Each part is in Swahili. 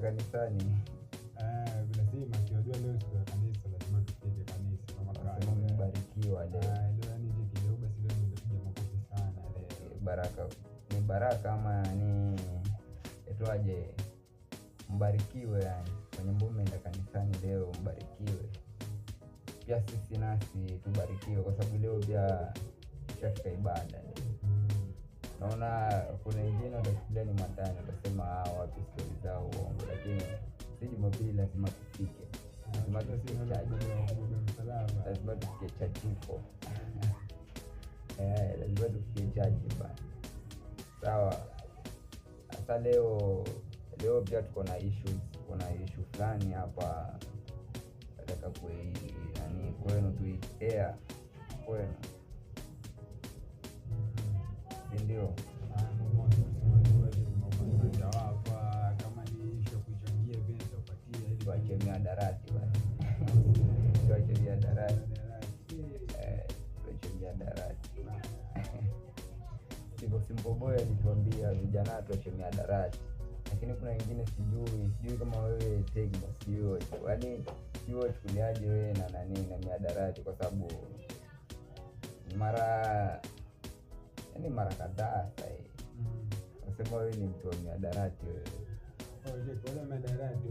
Kanisani. Eh, lazima si leo siku ya kanisa, lazima tufike kanisa kama Nasema mmebarikiwa leo. Ah, leo yani cheki leo basi leo nimepiga makofi sana leo. Baraka ni baraka ama ni etwaje, mbarikiwe yani. Kwenye ambao mmeenda kanisani leo mbarikiwe. Pia sisi nasi tubarikiwe kwa sababu leo pia tushafika ibada leo. Naona kuna wengine watachukulia ni matani, watasema ah, wapi stori zao uongo, lakini si Jumapili lazima tufike, lazima tufike chachi, lazima tufike chachiko. Eh, lazima tufike chachi bana. Sawa. Sasa leo pia tuko na issues, tuko na issue fulani hapa nataka kui nani kwenu tui air kwenu, si ndio? Tuache miadarati bana, tuache miadarati, eh, tuache miadarati. Sivyo, Simple Boy alituambia vijana tuache miadarati, lakini kuna wengine sijui kama wewe Tegma, sijui yaani sijui wachukuliaje wewe na nani na miadarati, kwa sababu mara yaani mara kadhaa sasa hivi nasema wewe ni mtu wa miadarati wewe. Wale miadarati,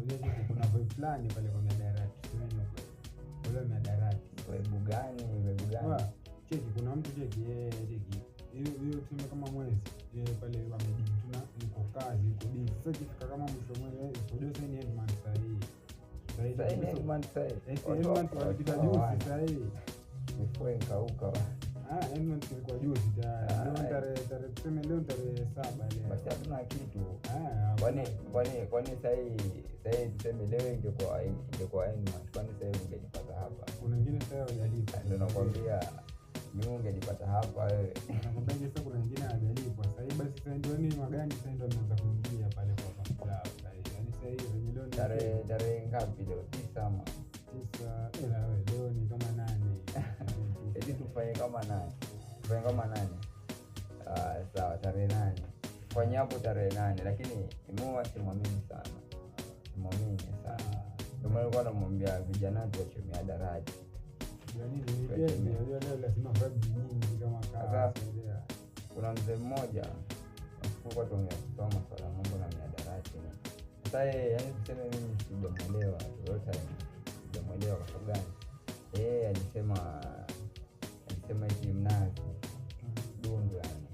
kuna vibe fulani pale kwa miadarati, semeni ukweli. Wale miadarati. Vibe gani? Vibe gani? Cheki, kuna mtu cheki, yeye cheki. Hiyo hiyo tuseme kama mwezi, yeye pale amedili tu na yuko kazi, yuko busy. Sasa ikifika kama mwisho wa mwezi, unajua sasa ni end month sasa hii. Sasa ni end month sasa hii. End month walipita juzi sasa hii. Mifuko ikauka. Ah, end month ilikuwa juzi tayari. Leo tarehe tuseme leo tarehe 7 leo. Basi hatuna kitu. Kwani sasa hii tuseme leo ingekuwa end month, kwani sasa hii ungejipata hapa? Kuna wengine sasa hawajalipa. Ndio nakwambia mimi ungenipata hapa wewe. Nakwambia sasa kuna wengine hawajalipwa. Sasa hii basi sasa ndio ni magani sasa ndio ameanza kuingia pale kwa akaunti zao sasa hii. Yaani sasa hii venye leo ni Tarehe ngapi leo? 9 ama 9? Ela wewe leo ni kama 8. Eti tufanye kama nane. Tufanye kama 8. Ah, sawa tarehe 8. Fanya hapo tarehe 8, lakini mimi simwamini sana. Simwamini sana. Ndio maana nilikuwa namwambia vijana tuache miadarati. Sasa kuna mzee mmoja kwa tuongea masuala mambo na miadarati. Sasa yeye yani tuseme mimi sijamuelewa yote, sijamuelewa kwa sababu gani? Yeye alisema eti mnazi dundu, yani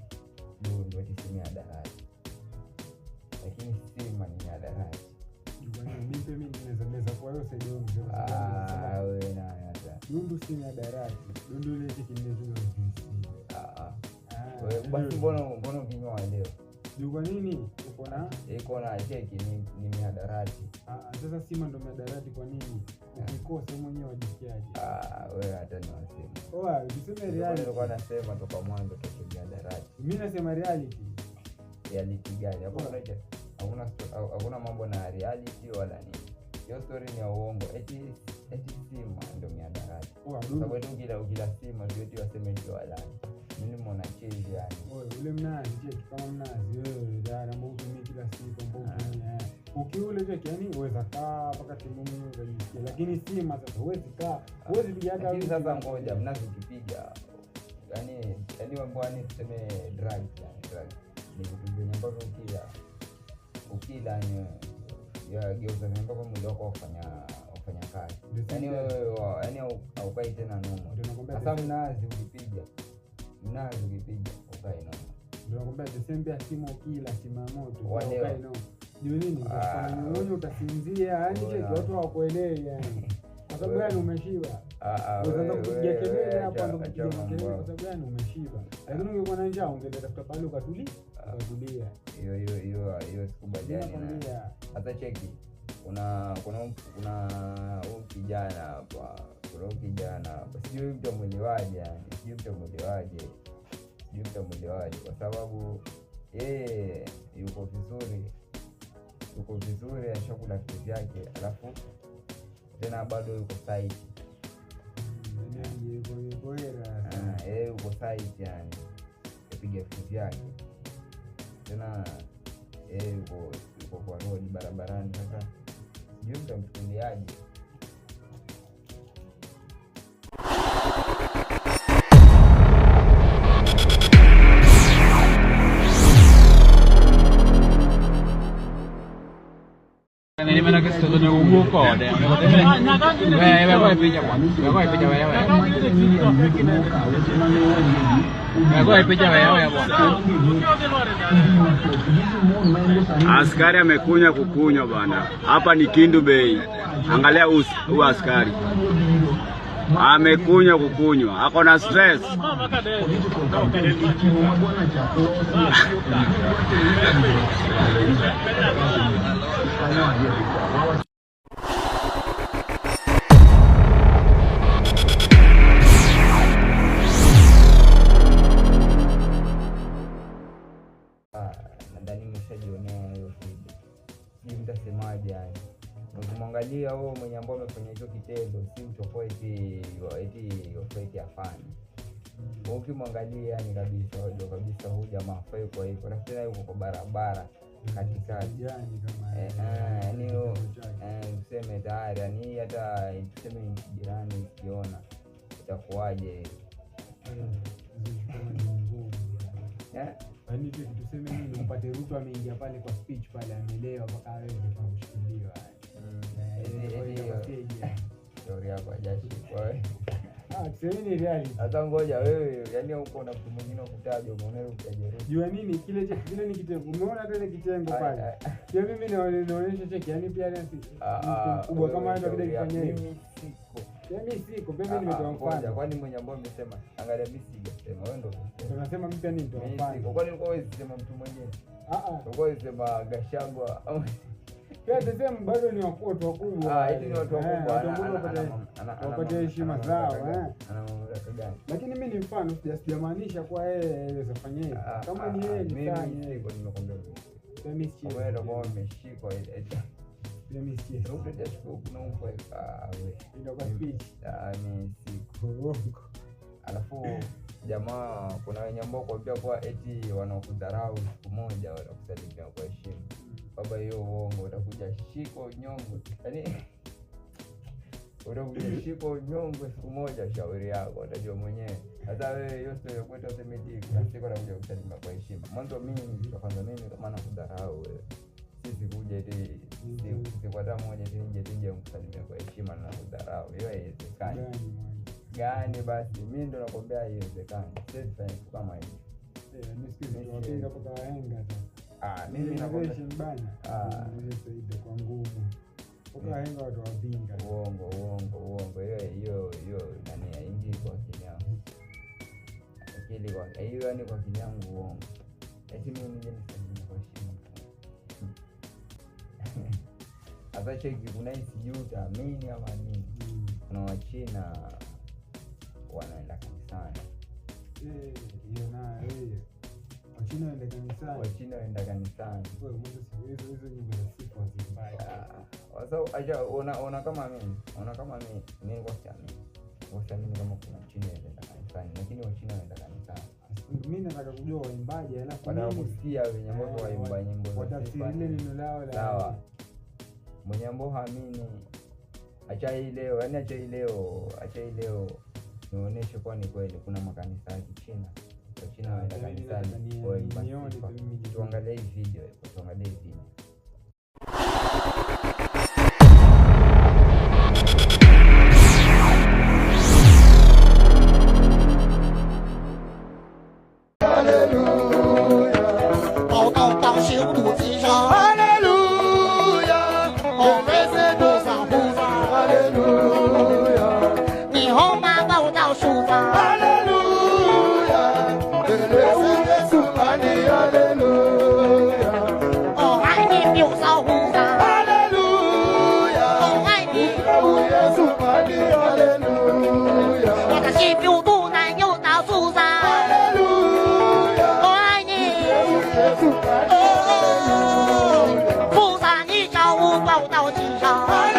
dundu eti si miadarati, lakini sima ni miadarati. Wewe na hata dundu si miadarati, dundu ile kikinyezo juisi. Wewe basi mbona ukinywa leo? Juu kwa nini uko na iko na cheki ni miadarati. Sasa sima ndo miadarati kwa nini? Ukikosa mwenyewe wajisikiaje? Wewe hata ni wasema. Oa, tuseme reality. Nilikuwa nasema toka mwanzo toka miadarati. Mimi nasema reality. Reality gani? Hapo hakuna mambo na reality wala nini. Hiyo story ni ya uongo. Eti sima ndo miadarati. Sababu ukila sima ndio eti waseme ndio halali. Mimi nimeona chizi yani. Oye, ule mnazi cheki kama mnazi wewe dada ambao utumii kila siku ambao utumia. Ukiule cheki yani uweza kaa mpaka timumu unajisikia. Lakini sima sasa huwezi kaa. Huwezi piga hata. Lakini sasa ngoja mnazi ukipiga yani mambo ni tuseme drugs yani drugs. Ni vitu vyenye ambavyo ukila ni ya geuza ambavyo mwili wako ufanya kazi. Yani wewe yani haukai tena noma. Sasa mnazi ukipiga ukai noma. Ndio nakwambia Desemba ya simu ukila sima moto ukai noma. Ni nini? Utafanya utasinzia yani cheki watu hawakuelewi yani. Kwa sababu gani umeshiba? Unaanza kupiga kelele hapo ndo kupiga kelele kwa sababu gani umeshiba. Lakini ungekuwa na njaa ungetafuta pale ukatulia. Hiyo sikubaliani. Hata cheki kuna huyu kijana hapa, sijui mtamuelewaje yani, sijui mtamuelewaje kwa sababu yeye yuko vizuri ashakula vitu vyake, alafu tena bado yuko site. Yeye yuko site yani, apiga vitu vyake tena. Yuko Yuko kwa road barabarani. Sasa sijui mtamchukuliaje. Askari amekunywa kukunywa bwana. Hapa ni Kendu Bay. Angalia huyu askari amekunywa kukunywa, ako na stress. Nadhani mmeshajionea hiyo video, sijui mtasemaje yani. Ukimwangalia huo mwenye ambao amefanya hicho kitendo, si mtu kwa eti eti eti afanye. Ukimwangalia yani kabisa, unajua kabisa huyu jamaa hafai kwa hivyo, alafu tena yuko kwa barabara katikati. Kijani kama Yani tuseme tayari, yani hata tuseme jirani ikiona itakuwaje? Kama ni ngumu. Eh? Yaani tu tuseme nini, upate Ruto ameingia pale kwa speech pale amelewa mpaka wewe ndio kushikiliwa. Eti shauri yako hajashikwa wewe. Ah, tuseme ni reality. Sasa ngoja wewe, yani huko na mtu mwingine ukutaja umeona utaje Ruto. Jua nini kile kile ni kitengo. Umeona hata ile kitengo pale. Pia mimi naonyesha cheki, yani pia ni mkubwa kama ndio kile kifanya hivi. Mimi siko. Pia mimi siko, pia mimi nimetoa mfano. Kwani mwenye ambao amesema, angalia mimi sijasema, wewe ndio umesema. Ndio nasema mimi pia nitoa Mimi mfano. siko. Kwani ulikuwa huwezi sema mtu mwingine? Ah ah. Ulikuwa huwezi sema Gachagua? Pia the same bado ni watu wakubwa. Ah, eti ni watu wakubwa. Watu wakubwa wapate heshima zao, eh. Ana mamlaka gani? Lakini mimi ni mfano, sijamaanisha kwa yeye aweza fanya hivyo. Kama ni yeye ni sawa, ni Mimi yeye. siko, nimekwambia mimi. Pia mimi sichezi. Wewe ndio kwa umeshikwa ile. Pia mimi sichezi. Ruto hajashikwa huku na huku, we. Ndio kwa speech. Ah, mimi siko. Alafu jamaa, kuna wenye ambao kuambia kuwa eti wanakudharau siku moja watakusalimia kwa heshima. Baba, hiyo uongo, utakuja shikwa unyongwe. Yaani utakuja shikwa unyongwe siku moja, shauri yako utajua mwenyewe. Sasa wewe hiyo story ya kwetu useme eti kuna siku atakuja kusalimia kwa heshima. Mwanzo mimi kwa kwanza mimi kama nakudharau wewe, sisi kuja eti siku hata moja eti nije tuje kusalimia kwa heshima na nakudharau. Hiyo haiwezekani. Gani mwana? Gani basi, mimi ndo nakwambia haiwezekani. Siwezi fanya kitu kama hicho. Mimi siku hizi tuwapinga mpaka wahenga sasa. Mimi nakwambia Generation bana. Generation itakuwa ngumu. Mpaka wahenga watu wapinga. Uongo, uongo, uongo. Hiyo, hiyo, hiyo nani haingii kwa akili yangu. Akili kwa hiyo yani kwa akili yangu uongo. Eti mimi nije nisalimie kwa heshima. Sasa cheki, kuna hii sijui utaamini ama nini. Kuna Wachina wanaenda kanisani. Hiyo nayo hiyo. Wachina waenda kanisani. Wachina waenda kanisani. Wewe mwanzo siku hizo hizo nyimbo za sifa hazimbaya. Sasa acha ona kama mimi, ona kama mimi, mimi kwa siamini. Kwa siamini kama kuna Mchina anaenda kanisani, lakini Wachina wanaenda kanisani. Mimi nataka kujua waimbaji alafu Wanataka nini? kusikia wenye ambao waimba nyimbo za Watafsiri sifa. ile neno lao la Sawa. Mwenye ambao haamini, acha hii leo, yani acha hii leo, acha hii leo nionyeshe kwa ni kweli kuna makanisa ya Kichina. Wachina wanaenda Mimi kanisani nataka waimba nione sifa. tu mimi. Tuangalie hii video, tuangalie hii video. 报道到修路之上，哈利路亚，我们是菩萨菩萨，哈利路亚，你好吗？报道树上，哈利路亚，我爱你，六少菩萨，哈利路亚，我爱你，我的心有肚腩又到树上，我爱你。哦，菩萨，你叫我报到地上，我爱你。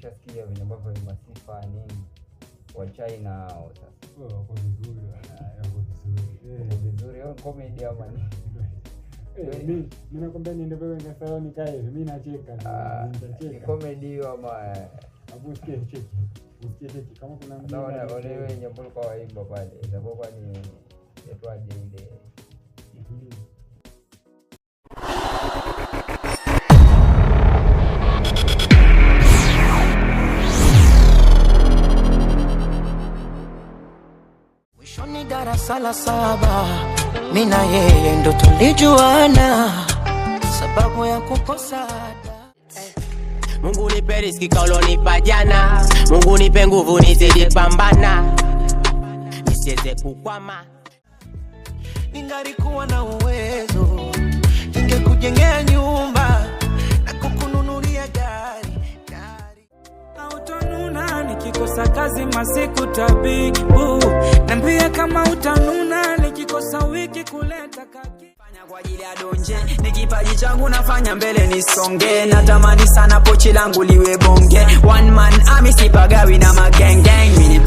Ushasikia venye ambavyo imba sifa nini wa China hao sasa. Oh, wako vizuri wala, wako vizuri. Wako vizuri, hao comedy ama ni Eh, mi nakwambia niende pale kwenye salon nikae hivi, mi nacheka tu, Ah, ni nitacheka. comedy hiyo ama Hapo usikie cheki. Usikie cheki kama kuna mjinga naona anacheka. wale wenye ambao walikuwa waimba pale itakuwa ni etwaje ile. Nitulie. Mwishoni darasa la saba, mi na yeye ndo tulijuana, sababu ya kukosa ada. Mungu nipe riziki kaulonipa jana, Mungu nipe nguvu nizidi pambana, nisiweze kukwama. Ningalikuwa na uwezo, ningekujengea nyumba na kukununulia gari, gari. Utanuna nikikosa kazi masiku tabibu, niambie kama utanuna nikikosa wiki kuleta kaki. Fanya kwa ajili ya donje, ni kipaji changu nafanya mbele nisonge, natamani sana pochi langu liwe bonge. One man army sipagawi na magengeng, mimi ni